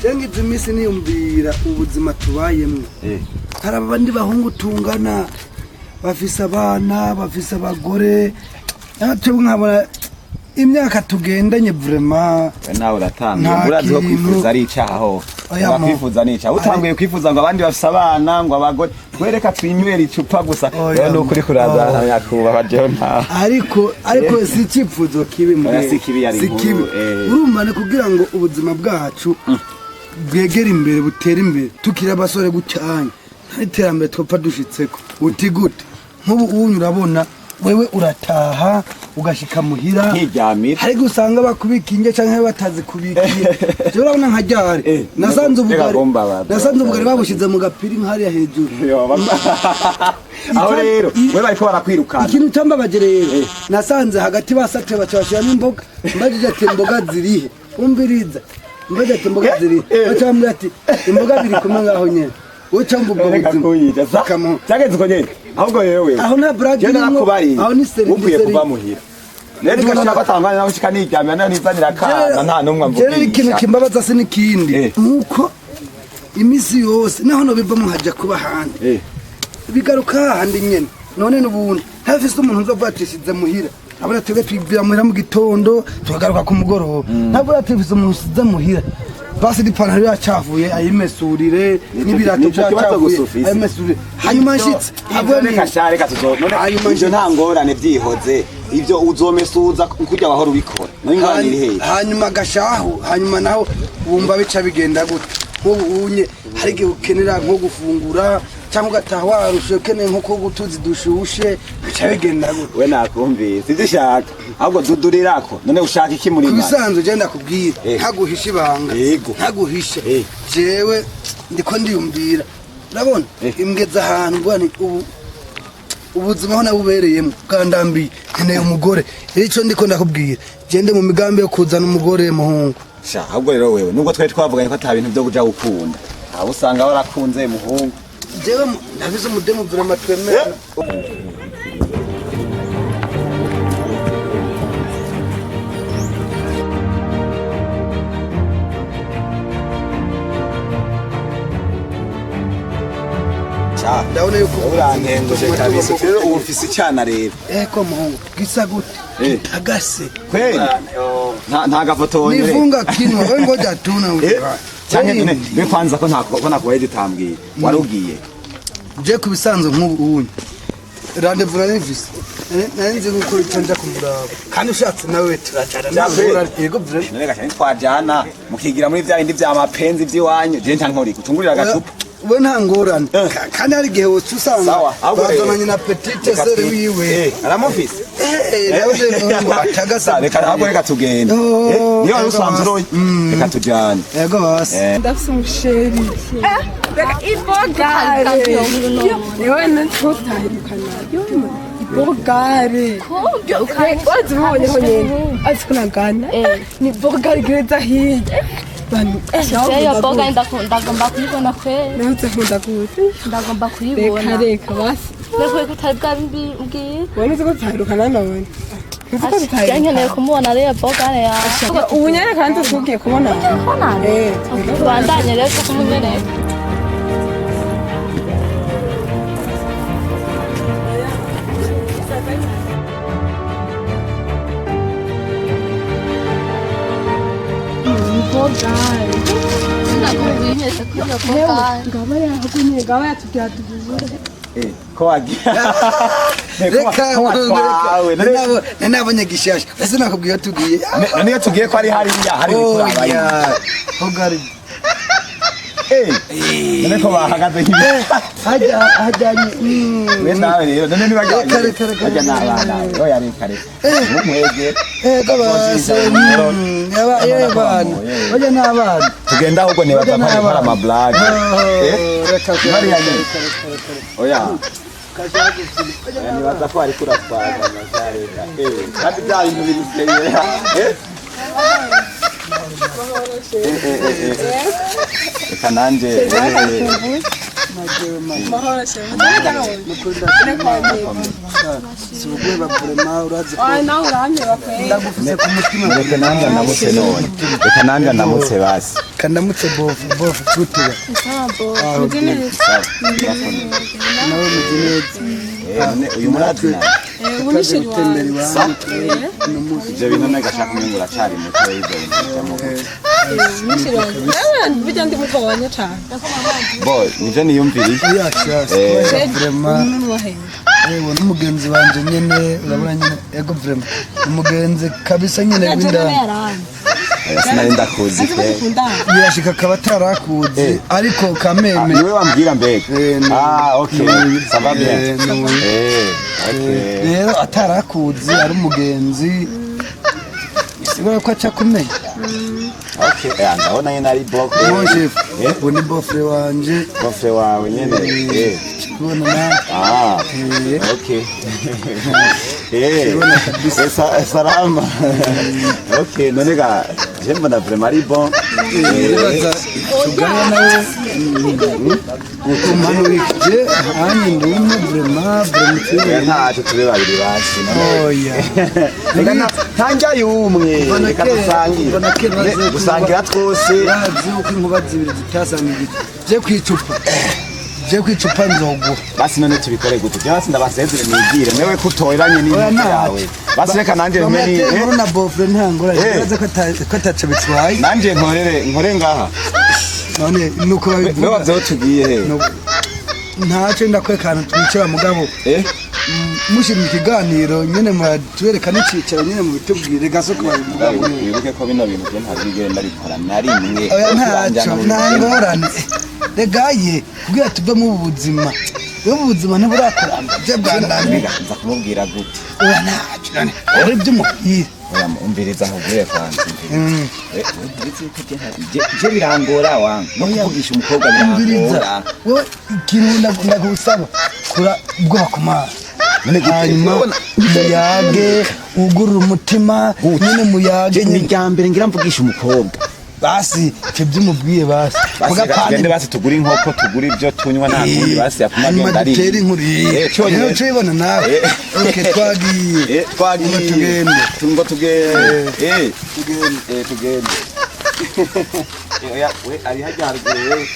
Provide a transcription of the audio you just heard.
Cyangwa izi minsi niyumvira ubuzima tubayemwo. Hari abandi bahungu tungana bafise abana, bafise abagore, natwe nkabona imyaka tugendanye vraiment. We nawe uratanguye. Nta Urazi ko kintu. kwifuza ari icaha ho. Oya, mo. Kwifuza ni icaha. Utanguye kwifuza ngo abandi bafise abana, ngo abagore, twereka twinywera icupa gusa. Oya, Rero nukuri kuraza mo. nyakubahwa, jewe nta Ariko si icyifuzo kibi. Oya, Mbere si kibi, yari si inkuru, kibi. Urumva, ni kugira ngo ubuzima bwacu bwegere imbere, butere imbere, tukiri abasore gucyanya, nta iterambere twapfa dushitseko. Uti gute? Nk'ubu unyu urabona wewe urataha ugashika muhira Nkiryamira. Ariko usanga bakubika indya canke batazikubikiye. Jewe urabona nka ryari nasanze reka ubugari kumbabaza. Nasanze ubugari babushyize mu gapiri nk'hariya hejuru. Yo, aho rero we bariko barakwirukana. Ikintu cyambabaje rero, nasanze hagati basatuye, baca bashyiramo imboga. Mbajije ati: "Imboga zirihe?" Umviriza, mbajije ati: "Imboga zirihe?" Baca bambwira ati: "Imboga biri kumwe ngaho nyene." Wowe cyangwa ubwo Reka buzima kuyica sa byageze uko nyene. Ahubwo yewe, Aho nta blague jewe irimwo, narakubariye. aho ni seri- Ukwiye seri. kuva muhira rero ugashaka ko atangwana nawe, ushika niryamira nayo nizanira akana, nta n'umwe Jewe rero ikintu amvugisha. kimbabaza si n'ikindi, nuko iminsi yose naho nobivamo nkajya kuba ahandi, bigaruka hahandi nyene. None n'ubundi ntafise umuntu uza avuga ati: "Shize muhira." Abona twebwe twibwira muhira mu gitondo, tukagaruka ku mugoroba. Ntabwo ati: "Umuntu usize muhira, basi n'ipantaro yacafuye ayimesurire, n'ibirato Nico kibazo byacafuye gusa ufise. ayimesurire." Hanyuma nshitse Ivyo reka sha, reka tuzo none. Hanyuma Ivyo nta ngorane, vyihoze ivyo, uzomesuza kurya wahora ubikora. None ingorane iri hehe? Hanyuma gashahu, hanyuma naho wumva bica bigenda gute? Nk'ubu unye hari igihe ukenera nko gufungura, cyangwa ugataha warushe, ukeneye nko koga utuzi dushushe, bica bigenda gute? We nakumvise ivyo ushaka, ahubwo dudurirako. None ushaka iki muri Ku make? bisanzwe je ndakubwira, ntaguhisha ibanga, ntaguhisha, jewe ndiko ndiyumvira, urabona, imbweza ahantu mvuga nti ubu ubuzima aho nabubereyemo bwandambiye, nkeneye umugore. Rero ico ndiko ndakubwira, gende mu migambi yo kuzana umugore, muhungu. Sha, ahubwo rero wewe, nubwo twari twavuganye ko ata bintu vyo kuja gukunda, abo usanga warakunze, muhungu. Jewe ndafise umudemu vraiment twemera. Sha, Ndabona yuko urantenguje kabisa. Rero ubu mfise icana rero. Eko muhungu, gisa gute? Gitagase. Kweli nta gafoto wonyene. Nifunga kinwa we, ngoja tuna. Canke none be kwanza ko nta ko nakubaye ditambwiye warugiye? Je ku bisanzwe nk'ubu unye rendez-vous nari mfise, nari nzi gukora icyo nja kumuraba, kandi ushatse nawe turajana. Vyakweli? Yego, vraiment. None gacha ntitwajana mukigira muri vya bindi vya mapenzi vy'iwanyu, je nta nkori gutungurira agacupa. We nta ngorane. Kandi hari igihe woca usanga Sawa, ahubwo rero, bazananye na petite reka sœur wiwe. Aramufise. Nawe muhungu atagase. Sa, reka ahubwo reka tugende. Oh, Niyo wari ego usanzwe basi. uroye, reka tujane. Yego basi. Ndafise umuchéri, reka ibogare niwe ntutahirukana ibogare. Wazibonyeho nyene azi ko nagana ni bogare gereza hirya bantu. Iyo boga ndagomba kuyibona kweri. Nawe nkunda gute? Ndagomba kuyibona. Reka reka basi. Mbere ko utari bwabimbwiye. Wari uzi ko tutahirukana none? Uzi ko Njye nkeneye tutahirukana? kumubona ariyo bogare yawe. Ubu nyene kandi tugiye kubona. Kubonana. Tubandanye rero kumunyereka. Bogare. Ndakumva kuri iyo bogare. Ngaba yahagumye, ngaba yatubwira duhure. Ko wagira Reka ko muhungu, watwawe. reka. Nari nabonye gishasha ese nakubwiye iyo tugiye. None iyo tugiye ko ari hariya hari ibikuraba? Oya, bogare. None ko bahagaze nk'ibi? Hajya hajyanye. We nawe rero none ntibajyanye. Reka, reka, reka. Bajya n'abana. Oya, reka reka ntumwege. Ego basi. Bana bajya n'abana. Tugenda ahubwo, nibaza ko ariko ari amablague. Reka. Hariya nyene. Reka, reka, reka, reka. Oya. Oya, nibaza ko ariko uratwaga reka. Kandi bya bintu biri sérieux. Reka nanje. Mahoro shefu. Si ubwoba vraiment, urazi ko Ah, nawe uramye bakweye. ndagufise ku mutima. Reka nanjye ndamutse none, reka nanjye ndamutse basi. Kandamutse bofu bofu tutuba. Sawa bo. Meze neza. Nawe meze neza. None uyu murazi nawe? Ubu ni chéri Gutembera wanjye. iwanyu uno munsi. Ivyo bintu none gashaka umengo uracari muto, ivyo bintu bijamwo gute? Ni chéri wanjye. Ewe, burya ndi mugabanya cane. Bo nivyo niyumviriye. Yashashe vraiment. N'umuhenge. Ewe, n'umugenzi wanje nyene, urabona nyene, ego, vraiment umugenzi kabisa nyene w'indani. Oya, sinari ndakuzi Azi ko pe. dukundana. Birashika akaba atarakuzi, ariko kameme. Niwe wambwira mbega? Ah, ok, ça va bien. Ok. Rero atarakuzi ari umugenzi, sigura ko aca kumenya. Ok, ndabona nyene ari bo. Bon chef, ubu ni beau-frère wanje. Beau-frère wawe nyene. Kubona nawe. Ah, ok. Salama. Ok, none ga je mbona vraiment ari bon. Ndibaza tugana nawe umanurije hanye, ndumwe vraiment vraiment. Oya, ntacyo, tube babiri basi none. Oya. Reka ntanjya y'umwe, reka dusangire. Kuva na kera bazi Gusangira twose. Bazi uko inkuba zibiri zitasanga igiti je kwicupa, je kwicupa nzoguha. Basi none tubikore gute? Byose ndabasezere nigire, mwewe kutoeranye Oya, n'ibintu ntacyo. yawe. Basi reka nanje mpe ni Inkuru na beau-frère nta ngorane. Nibaza ko ko ataco bitwaye. Nanje nkorere, nkore ngaha. None nuko Mwe babivuga. wavyeho tugiye he? Ntacyo, ndakwereka ahantu twicara mugabo. Mushimye ikiganiro nyene, muratwereka n'icicaro nyene, mubitubwire gasoko babivuga. Wibuke ko bino bintu je ntabigere ndabikora na rimwe. Oya, ntacyo, nta ngorane regaye kugira tuve mu buzima. Wewe ubuzima ntiburakuramba, je bwandambira. Nza kumubwira gute? Oya, ntacyo, none uri iby'umupira. Oya, umviriza nkubwire kwanza, umviriza. Umviriza yuko je birangora wangu no kuvugisha umukobwa. Umviriza. Birangora. Wowe ikintu ndagusaba, kura ubwoba ku maso. None gute? Hanyuma muyage, wugurure umutima nyine, muyage Je ni nyine. irya mbere ngira mvugisha umukobwa. Basi icyo byumubwiye basi. Basi Muga reka pani- tugende, basi tugure inkoko, tugure ibyo tunywa, nta kundi basi yapfuma Hanyuma agenda ari dutere inkuru. Cyonyine. Rero ucibona nawe. Okay, twagiye. Twagiye. Ngo tugende. Ngo tugende. Tugende. Tugende. Oya, we ari hajya haruguru we.